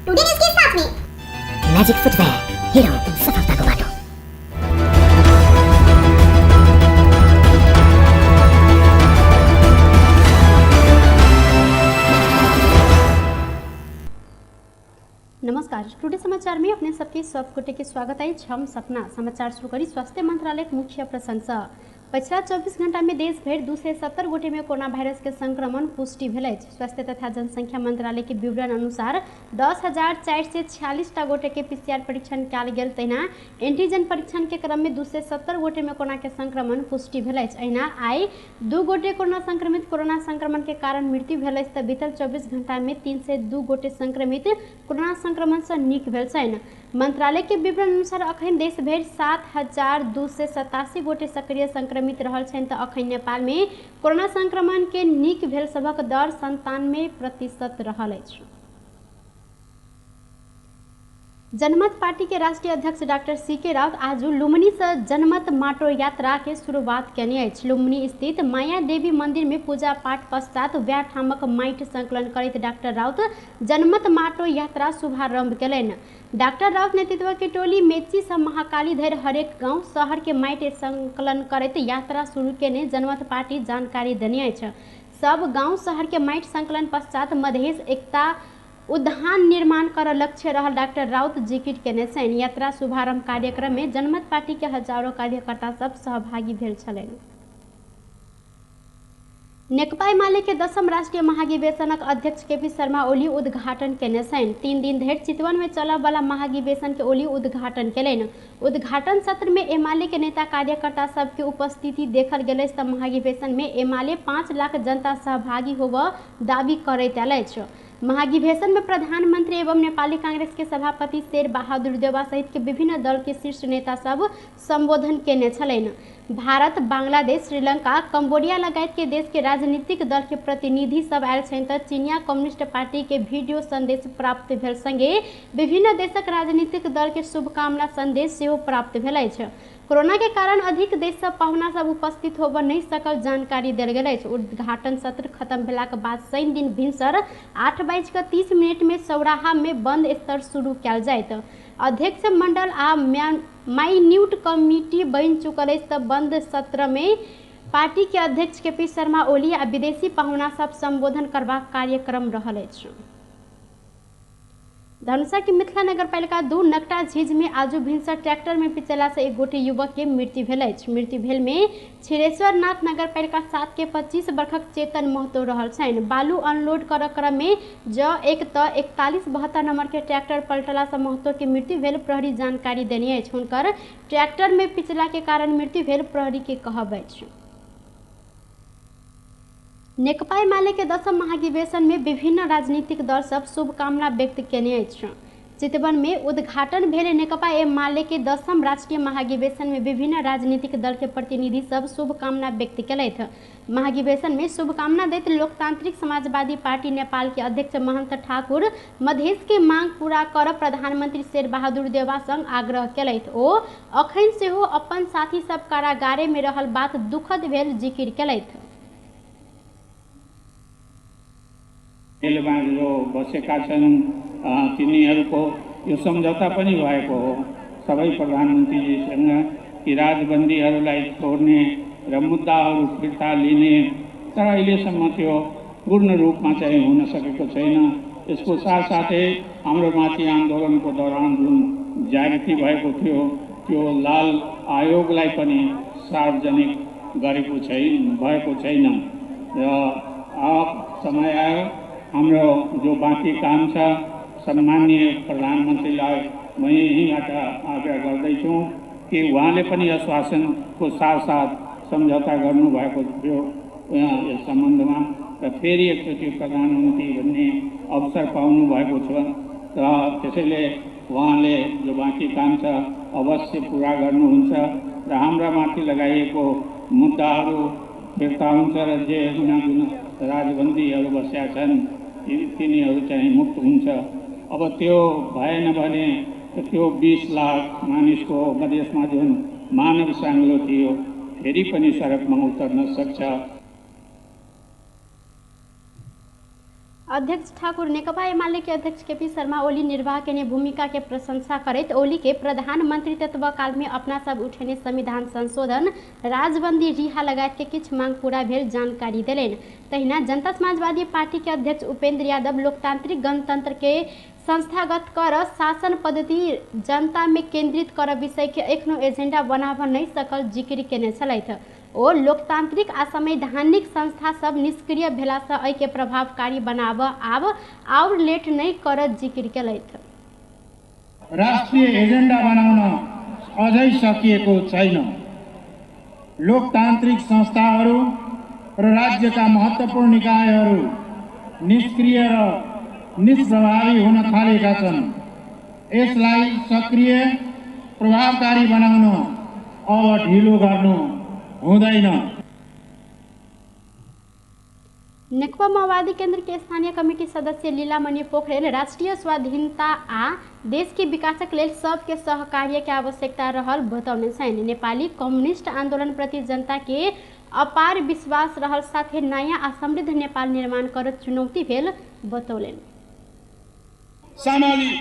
Today news के साथ में मैजिक फुटवेयर, हेरौँ सफलताको बाटो। नमस्कार, टुडे समाचार में अपने सबके सब गोटे के स्वागत है। हम सपना समाचार शुरू करी स्वास्थ्य मंत्रालय के मुख्य प्रशंसा। पछिला 24 घंटा में देश भरि 270 गोटे में कोरोना वायरस के संक्रमण पुष्टि भेल अछि। स्वास्थ्य तथा जनसंख्या मंत्रालय के विवरण अनुसार 10,446 टा गोटे के पीसीआर परीक्षण कयल गेल, तहिना एंटीजन परीक्षण के क्रम में 270 गोटे में कोरोना के संक्रमण पुष्टि भेल अछि। अहिना आइ 2 गोटे कोरोना संक्रमित कोरोना संक्रमण के कारण मृत्यु भेल अछि तऽ बीतल 24 घंटा में 302 गोटे संक्रमित कोरोना संक्रमण से नीक भेल छनि। मंत्रालय के विवरण अनुसार अखन देश भरि 7,287 गोटे सक्रिय संक्रमित रहल छनि तऽ अखन नेपाल में कोरोना संक्रमण के नीक भेल सभक दर 97% रहल अछि। जनमत पार्टी के राष्ट्रीय अध्यक्ष डॉक्टर सी.के. राउत आज लुम्बिनी से जनमत माटो यात्रा के शुरुआत केने अछि। लुम्बिनी स्थित माया देवी मंदिर में पूजा पाठ पश्चात वएह ठामक माटि संकलन करैत डॉक्टर राउत जनमत माटो यात्रा शुभारंभ केलनि। डॉक्टर राउत नेतृत्व के टोली मेची से महाकाली धरि हरेक गांव शहर के माटि संकलन करैत यात्रा शुरू केने जनमत पार्टी जानकारी देने अछि। सब गांव शहर के माटि संकलन पश्चात मधेश एकता उद्यान निर्माण कर लक्ष्य रहल डॉक्टर राउत जिकिर केने छनि। यात्रा शुभारंभ कार्यक्रम में जनमत पार्टी के हजारों कार्यकर्ता सब सहभागी भेल छलनि। नेकपा एमाले के 10म राष्ट्रीय महाधिवेशनक अध्यक्ष केपी शर्मा ओली उद्घाटन केने छनि। 3 दिन धरि चितवन में चलय वाला महाधिवेशन के ओली उद्घाटन केलनि। उद्घाटन सत्र में एमाले के नेता कार्यकर्ता सबके उपस्थिति देखल गेल अछि। तऽ महाधिवेशन में एमाले 5 लाख जनता सहभागी होबऽ दावी करैत आयल अछि। महाधिवेशन में प्रधानमंत्री एवं नेपाली कांग्रेस के सभापति शेर बहादुर देउवा सहित के विभिन्न दल के शीर्ष नेता सब संबोधन केने छलनि। भारत, बांग्लादेश, श्रीलंका, कंबोडिया लगायत के देश के राजनीतिक दल के प्रतिनिधि सब आयल छनि। तऽ चीनिया कम्युनिस्ट पार्टी के वीडियो संदेश प्राप्त भेल संगे विभिन्न देशक राजनीतिक दल के शुभकामना संदेश सेहो प्राप्त भेल अछि। कोरोना के कारण अधिक देश सब पाहुना सब उपस्थित होबऽ नहि सकल जानकारी देल गेल अछि। उद्घाटन सत्र खत्म भेलाक बाद शनि दिन भिनसर 8:30 में सौराहा में बंद स्तर शुरू कयल जायत। अध्यक्ष मंडल आ माइन्यूट कमिटी बनि चुकल अछि। तऽ बंद सत्र में पार्टी के अध्यक्ष केपी शर्मा ओली आ विदेशी पाहुना सब संबोधन करबाक कार्यक्रम रहल अछि। धनुषा के मिथिला नगरपालिका 2 नकटा झीज में आजू भिनसर ट्रैक्टर में पिचला से एक गोटे युवक के मृत्यु भेल अछि। मृत्यु भेल में क्षीरेश्वर नाथ नगरपालिका 7 के 25 वर्षक चेतन महतो रहल छनि। बालू अनलोड कर क्रम में ज 1 त 4172 नंबर के ट्रैक्टर पलटला से महतो के मृत्यु भेल प्रहरी जानकारी देने अछि। हुनकर ट्रैक्टर में पिचला के कारण मृत्यु भेल प्रहरी के कहब अछि। नेकपा एमाले के 10म महाधिवेशन में विभिन्न राजनीतिक दल सब शुभकामना व्यक्त केने अछि। चितवन में उद्घाटन भेल नेकपा एमाले के 10म राष्ट्रीय महाधिवेशन में विभिन्न राजनीतिक दल के प्रतिनिधि सब शुभकामना व्यक्त केलथि। महाधिवेशन में शुभकामना दैत लोकतांत्रिक समाजवादी पार्टी नेपाल के अध्यक्ष महंत ठाकुर मधेश के मांग पूरा कर प्रधानमंत्री शेर बहादुर देउवा संग आग्रह केलथि। ओ अखन सेहो अपन साथी सब कारागारे में रहल बात दुखद भेल जिकिर केलथि। जेलमा जो बसेका छन् तिनीहरूको यो सम्झौता पनि भएको हो सबै प्रधानमन्त्रीजीसँग कि राजबन्दीहरूलाई छोड्ने र मुद्दाहरू फिर्ता लिने, तर अहिलेसम्म त्यो पूर्ण रूपमा चाहिँ हुन सकेको छैन। यसको साथसाथै हाम्रो माथि आन्दोलनको दौरान जुन जागृति भएको थियो त्यो लाल आयोगलाई पनि सार्वजनिक गरेको छैन, भएको छैन। र अब समय आयो, हाम्रो जो बाँकी काम छ सम्माननीय प्रधानमन्त्रीलाई म यहीँबाट आग्रह गर्दैछु कि उहाँले पनि आश्वासनको साथसाथ सम्झौता गर्नुभएको थियो यस सम्बन्धमा र फेरि एकचोटि प्रधानमन्त्री भन्ने अवसर पाउनु भएको छ र त्यसैले उहाँले जो बाँकी काम छ अवश्य पुरा गर्नुहुन्छ र हाम्रा माथि लगाइएको मुद्दाहरू फिर्ता हुन्छ र जेलमा जुन राजबन्दीहरू बसेका छन् तिनीहरू चाहिँ मुक्त हुन्छ। अब त्यो भएन भने त्यो 20 लाख मानिसको मधेसमा जुन मानव साङ्लो थियो फेरि पनि सडकमा उतर्न सक्छ। अध्यक्ष ठाकुर नेकपा एमाले के अध्यक्ष केपी शर्मा ओली निर्वाह केने भूमिका के प्रशंसा करैत ओली के प्रधानमंत्री तत्वकाल में अपना सब उठेने संविधान संशोधन, राजबंदी रिहा लगायत के किछु मांग पूरा भेल जानकारी देलनि। तहिना जनता समाजवादी पार्टी के अध्यक्ष उपेंद्र यादव लोकतांत्रिक गणतंत्र के संस्थागत कर शासन पद्धति जनता में केंद्रित कर विषय के एखनो एजेंडा बनाब नहीं सकल जिक्र केने छलथि। ओ लोकतांत्रिक आ संवैधानिक संस्था सब निष्क्रिय भेलासँ एहिके प्रभावकारी बनाब आब और लेट नहीं करत जिक्र केलथि। राष्ट्रिय एजेन्डा बनाउन अझै सकिएको छैन। लोकतान्त्रिक संस्थाहरू र राज्यका महत्त्वपूर्ण निकायहरू निष्क्रिय र निष्प्रभावी हुन थालेका छन्। यसलाई सक्रिय प्रभावकारी बनाउन अब ढिलो गर्नु हुँदैन। नेकपा माओवादी केंद्र के स्थानीय कमिटी सदस्य लीलामणि पोखरेल राष्ट्रीय स्वाधीनता आ देश के विकासक लेल सबके सहकार्य के आवश्यकता रहल बतौने छनि। नेपाली कम्युनिस्ट आंदोलन प्रति जनता के अपार विश्वास रहल साथे नयाँ आ समृद्ध नेपाल निर्माण कर चुनौती भेल बतौलनि। सामाजिक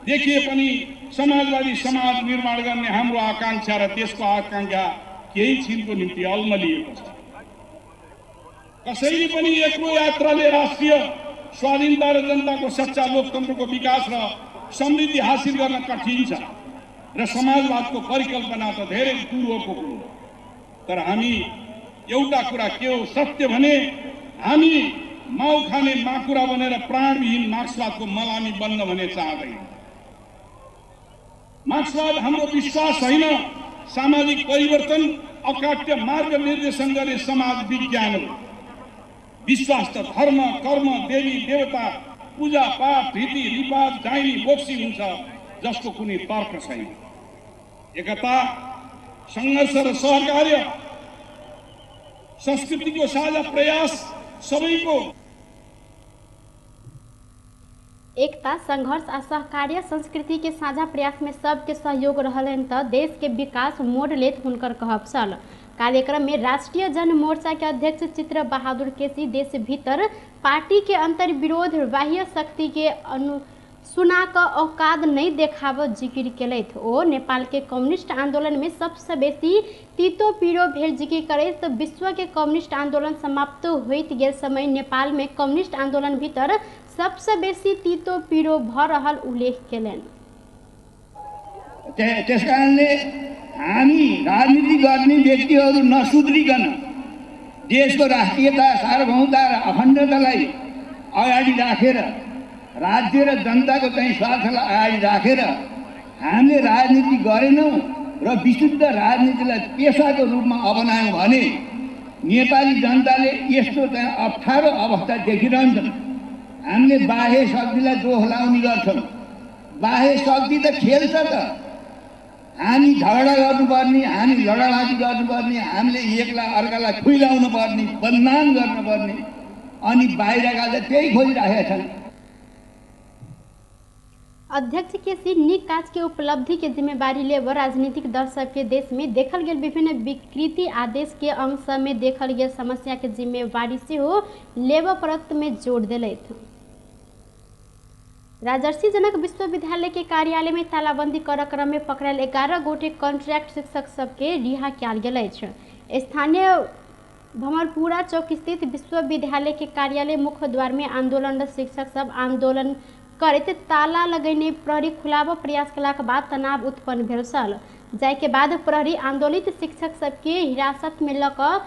देखिए पनि समाजवादी समाज निर्माण गर्ने हाम्रो आकांक्षा र देशको आकांक्षा केही छिनको निम्ति अल्मलिएको छ। कसैले पनि एक्लो यात्राले राष्ट्रिय स्वाधीनता र जनताको सच्चा लोकतन्त्रको विकास र समृद्धि हासिल गर्न कठिन छ र समाजवादको परिकल्पना त धेरै दूरको कुरो हो। तर हामी एउटा कुरा के हो सत्य भने हामी माउ खाने माकुरा बनेर प्राणविहीन मार्क्सवादको मलामी बन्न भने चाहँदैनौँ। मार्क्सवाद हाम्रो विश्वास होइन, सामाजिक परिवर्तन अकाट्य मार्ग निर्देशन गर्ने समाज विज्ञान हो। विश्वास त धर्म, कर्म, देवी देवता, पूजा पाठ, रीति रिवाज, डाइनी बोक्सी हुन्छ जसको कुनै तर्क छैन। एकता, सङ्घर्ष र सहकार्य, संस्कृतिको साझा प्रयास सबैको। एकता, संघर्ष आ सहकार्य संस्कृति के साझा प्रयास में सबके सहयोग रहलन त देश के विकास मोड़ लेत हुनकर कहब छल। कार्यक्रम में राष्ट्रीय जन मोर्चा के अध्यक्ष चित्र बहादुर केसी देश भीतर पार्टी के अंतर्विरोध बाह्य शक्ति के सुना क औकात नहीं देखाब जिक्र केलथि। ओ नेपाल के कम्युनिस्ट आंदोलन में सबसे बेसी तीतो पीड़ो भेल जिक्र करैत विश्व के कम्युनिस्ट आंदोलन समाप्त होइत गेल समय नेपाल में कम्युनिस्ट आंदोलन भीतर सबसे बेसी तीतो पीड़ो भ रहल उल्लेख केलनि। त्यस कारणले हामी राजनीति गर्ने व्यक्तिहरू नसुध्रिकन देशको राष्ट्रियता, सार्वभौमता र अखण्डतालाई अगाडि राखेर, राज्य र जनताको चाहिँ स्वार्थलाई अगाडि राखेर हामीले राजनीति गरेनौँ र विशुद्ध राजनीतिलाई पेसाको रूपमा अपनायौँ भने नेपाली जनताले यस्तो चाहिँ अप्ठ्यारो अवस्था देखिरहन्छन्। हामीले बाह्य शक्तिलाई दोष लाउने गर्छौँ। बाह्य शक्ति त खेल्छ त, हामी झगडा गर्नुपर्ने, हामी लडाबाजी गर्नुपर्ने, हामीले एकलाई अर्कालाई खुइलाउनु पर्ने, बदनाम गर्नुपर्ने, अनि बाहिरका त त्यही खोजिराखेका छन्। अध्यक्ष केसी निक काज के उपलब्धि के जिम्मेवारी लेब राजनीतिक दल सबके देश में देखल गेल विभिन्न विकृति आदेश के अंश में देखल गेल समस्या के जिम्मेवारी सेहो लेब परत में जोड़ देलथि। राजर्षि जनक विश्वविद्यालय के कार्यालय में तालाबंदी कर क्रम में पकड़ायल 11 गोटे कॉन्ट्रैक्ट शिक्षक सबके रिहा कयल गेल अछि। स्थानीय भमरपुरा चौक स्थित विश्वविद्यालय के कार्यालय मुख्य द्वार में आंदोलनरत शिक्षक सब आंदोलन करैत ताला लगेने प्रहरी खुलाब प्रयास कलाक बाद तनाव उत्पन्न भेल छल, जाहिके बाद प्रहरी आंदोलित शिक्षक सबके हिरासत में लऽ कऽ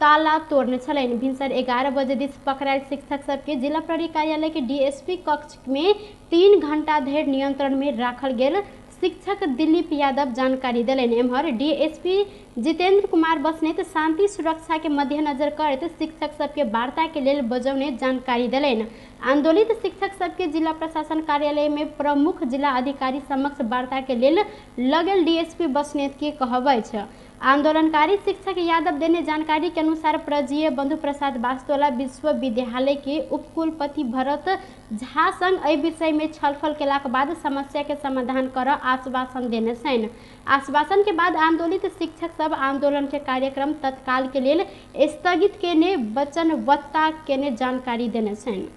ताला तोड़ने छलनि। भिनसर 11 बजे दिस पकड़ायल शिक्षक सबके जिला प्रहरी कार्यालय के डीएसपी कक्ष में 3 घंटा धरि नियंत्रण में राखल गेल शिक्षक दिलीप यादव जानकारी देलनि। एम्हर डीएसपी जितेंद्र कुमार बस्नेत शांति सुरक्षा के मध्यनजर करैत शिक्षक सबके वार्ता के लेल बजौने जानकारी देलनि। आंदोलित शिक्षक सबके जिला प्रशासन कार्यालय में प्रमुख जिला अधिकारी समक्ष वार्ता के लेल लगल डीएसपी बस्नेत के कहब अछि। आंदोलनकारी शिक्षक यादव देने जानकारी के अनुसार प्रजीय बंधु प्रसाद वास्तोला विश्वविद्यालय के उपकुलपति भरत झा संग एहि विषय में छलफल केलाक बाद समस्या के समाधान कर आश्वासन देने छनि। आश्वासन के बाद आंदोलित शिक्षक सब आंदोलन के कार्यक्रम तत्काल के लेल स्थगित केने वचनबद्धता केने जानकारी देने छनि।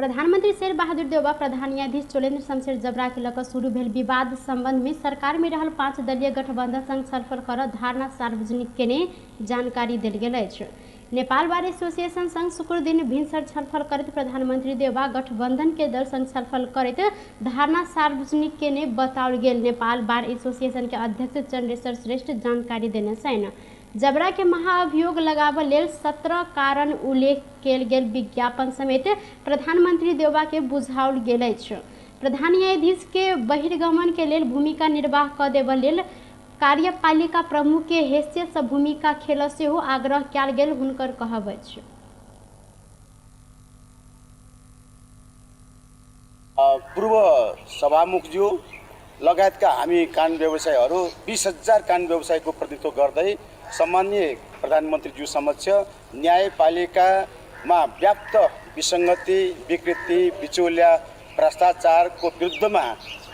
प्रधानमंत्री शेर बहादुर देउवा प्रधान न्यायाधीश चोलेन्द्र शमशेर जबरा के लऽ कऽ शुरू भेल विवाद संबंध में सरकार में रहल 5 दलीय गठबंधन संग छलफल कर धारणा सार्वजनिक केने जानकारी देल गेल अछि। नेपाल बार एसोसिएशन संग शुक्रदिन भिनसर छलफल करैत प्रधानमंत्री देउवा गठबंधन के दल संग छलफल करैत धारणा सार्वजनिक केने बताओल गेल नेपाल बार एसोसिएशन के अध्यक्ष चंद्रेश्वर श्रेष्ठ जानकारी देने छनि। जबरा के महाअभियोग लगाबऽ लेल 17 कारण उल्लेख कयल गेल विज्ञापन समेत प्रधानमंत्री देउवा के बुझाओल गेल अछि। प्रधान न्यायाधीश के बहिर्गमन के लेल भूमिका निर्वाह कऽ देबऽ लेल कार्यपालिका प्रमुख के हैसियत से भूमिका खेलऽ सेहो आग्रह कयल गेल हुनकर कहब अछि। पूर्व सभामुखज्यू लगायतका हामी कानुन व्यवसायीहरू 20,000 कानुन व्यवसायीको प्रतिनिधित्व गर्दै सम्माननीय प्रधानमन्त्रीज्यू समक्ष न्यायपालिकामा व्याप्त विसङ्गति, विकृति, बिचौलिया, भ्रष्टाचारको विरुद्धमा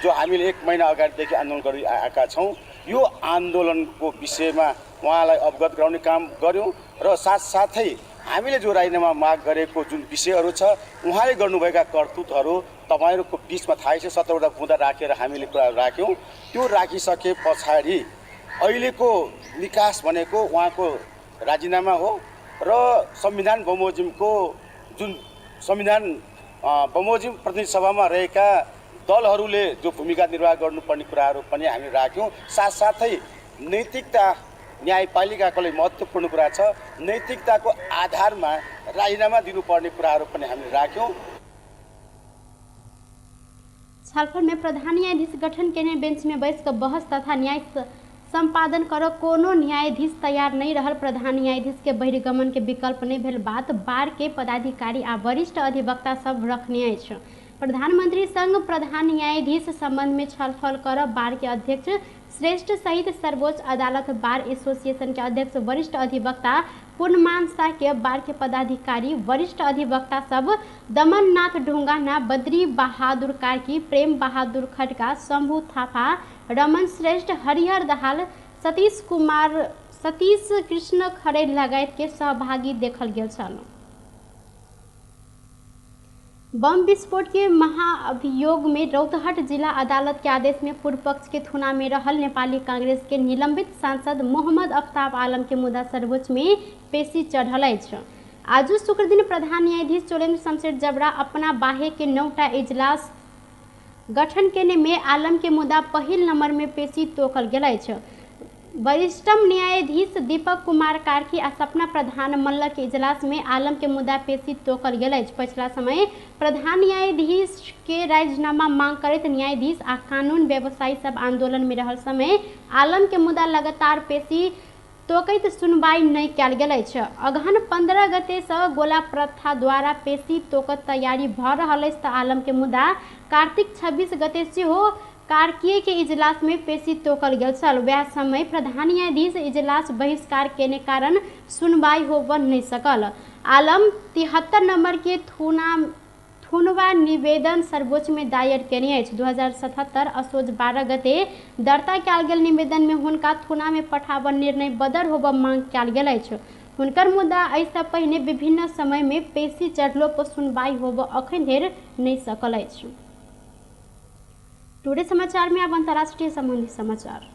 जो हामीले 1 महिना अगाडिदेखि आन्दोलन गरिआएका छौँ, यो आन्दोलनको विषयमा उहाँलाई अवगत गराउने काम गऱ्यौँ र साथसाथै हामीले जो राजीनामा माग गरेको जुन विषयहरू छ, उहाँले गर्नुभएका करतुतहरू तपाईँहरूको बिचमा थाहै छ। 17वटा बुँदा राखेर हामीले कुरा राख्यौँ। त्यो राखिसके पछाडि अहिलेको निकास भनेको उहाँको राजीनामा हो र संविधान बमोजिमको जुन संविधान बमोजिम प्रतिनिधि सभामा रहेका दलहरूले जो भूमिका निर्वाह गर्नुपर्ने कुराहरू पनि हामी राख्यौँ। साथसाथै नैतिकता न्यायपालिकाको लागि महत्त्वपूर्ण कुरा छ, नैतिकताको आधारमा राजीनामा दिनुपर्ने कुराहरू पनि हामीले राख्यौँ। छलफल में प्रधान न्यायाधीश गठन केने बेंच में बैस कऽ बहस तथा न्याय सम्पादन कर कोनो न्यायाधीश तैयार नहीं रहल प्रधान न्यायाधीश के बहिर्गमन के विकल्प नहीं भेल बात बार के पदाधिकारी आ वरिष्ठ अधिवक्ता सब रखने अछि। प्रधानमंत्री संग प्रधान न्यायाधीश संबंध में छलफल कर बार के अध्यक्ष श्रेष्ठ सहित सर्वोच्च अदालत बार एसोसिएशन के अध्यक्ष वरिष्ठ अधिवक्ता पूर्णमान शाह के बार के पदाधिकारी वरिष्ठ अधिवक्ता सब दमननाथ ढुंगाना, बद्री बहादुर कार्की, प्रेम बहादुर खड्का, शम्भु थापा, रमन श्रेष्ठ, हरिहर दहाल, सतीश कृष्ण खरेल लगायत के सहभागी देखल गेल छल। बम विस्फोट के महाअभियोग में रौतहट जिला अदालत के आदेश में पूर्व पक्ष के थुना में रहल नेपाली कांग्रेस के निलंबित सांसद मोहम्मद अफ्ताब आलम के मुद्दा सर्वोच्च में पेशी चढ़ल अछि। आजु शुक्रदिन प्रधान न्यायाधीश चोलेन्द्र शमशेर जबरा अपना बाहे के 9टा इजलास गठन केने में आलम के मुद्दा पहिल नंबर में पेशी तोकल गेल अछि। वरिष्ठम न्यायाधीश दीपक कुमार कार्की आ सपना प्रधान मल्ल के इजलास में आलम के मुद्दा पेशी तोकल गेल अछि। पछिला समय प्रधान न्यायाधीश के राजीनामा मांग करैत न्यायाधीश आ कानून व्यवसायी सब आंदोलन में रहल समय आलम के मुद्दा लगातार पेशी तोकैत सुनवाई नहि कयल गेल अछि। अगहन 15 गते से गोला प्रथा द्वारा पेशी तोकत तैयारी भऽ रहल अछि तऽ आलम के मुद्दा कार्तिक 26 गते सेहो कार्कीय के इजलास में पेशी तोकल गेल छल। वएह समय प्रधान न्यायाधीश इजलास बहिष्कार केने कारण सुनवाई होबऽ नहि सकल। आलम 73 नंबर के थुनवा निवेदन सर्वोच्च में दायर केने अछि। 2077 असोज 12 गते दर्ता कयल गेल निवेदन में हुनका थुना में पठाबऽ निर्णय बदर होबऽ मांग कयल गेल अछि। हुनकर मुद्दा एहिसँ पहिने विभिन्न समय में पेशी चढ़लो पर सुनवाई होबऽ अखन धरि नहि सकल अछि। टुडे समाचार में अब अंतर्राष्ट्रीय संबंधी समाचार।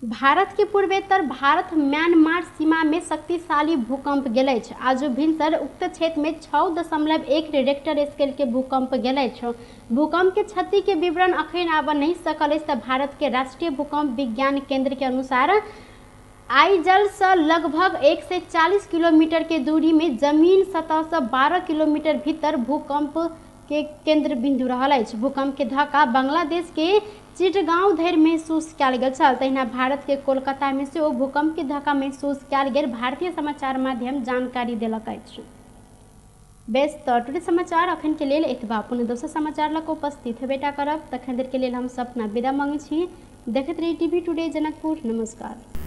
भारत के पूर्वेतर भारत म्यांमार सीमा में शक्तिशाली भूकंप गेल अछि। आजु भिनसर उक्त क्षेत्र में 6.1 रेक्टर स्केल के भूकंप गेल अछि। भूकंप के क्षति के विवरण अखन आबऽ नहीं सकल अछि तऽ भारत के राष्ट्रीय भूकंप विज्ञान केंद्र के अनुसार आइजल से लगभग 140 किलोमीटर के दूरी में जमीन सतह से 12 किलोमीटर भीतर भूकंप के केंद्र बिंदु रहल अछि। भूकंप के धक्का बांग्लादेश के चिटगांव धरि महसूस कयल गेल छल। तहिना भारत के कोलकाता में सेहो भूकंप के धक्का महसूस कयल गेल भारतीय समाचार माध्यम जानकारी देलक अछि। बेस तऽ टुडे समाचार अखन के लेल एतबा। पुनः दोसर समाचार लऽ कऽ उपस्थित हेबेटा करब। तखन देर के लेल हम सपना विदा मांगै छी। देखैत रही टीवी टुडे जनकपुर। नमस्कार।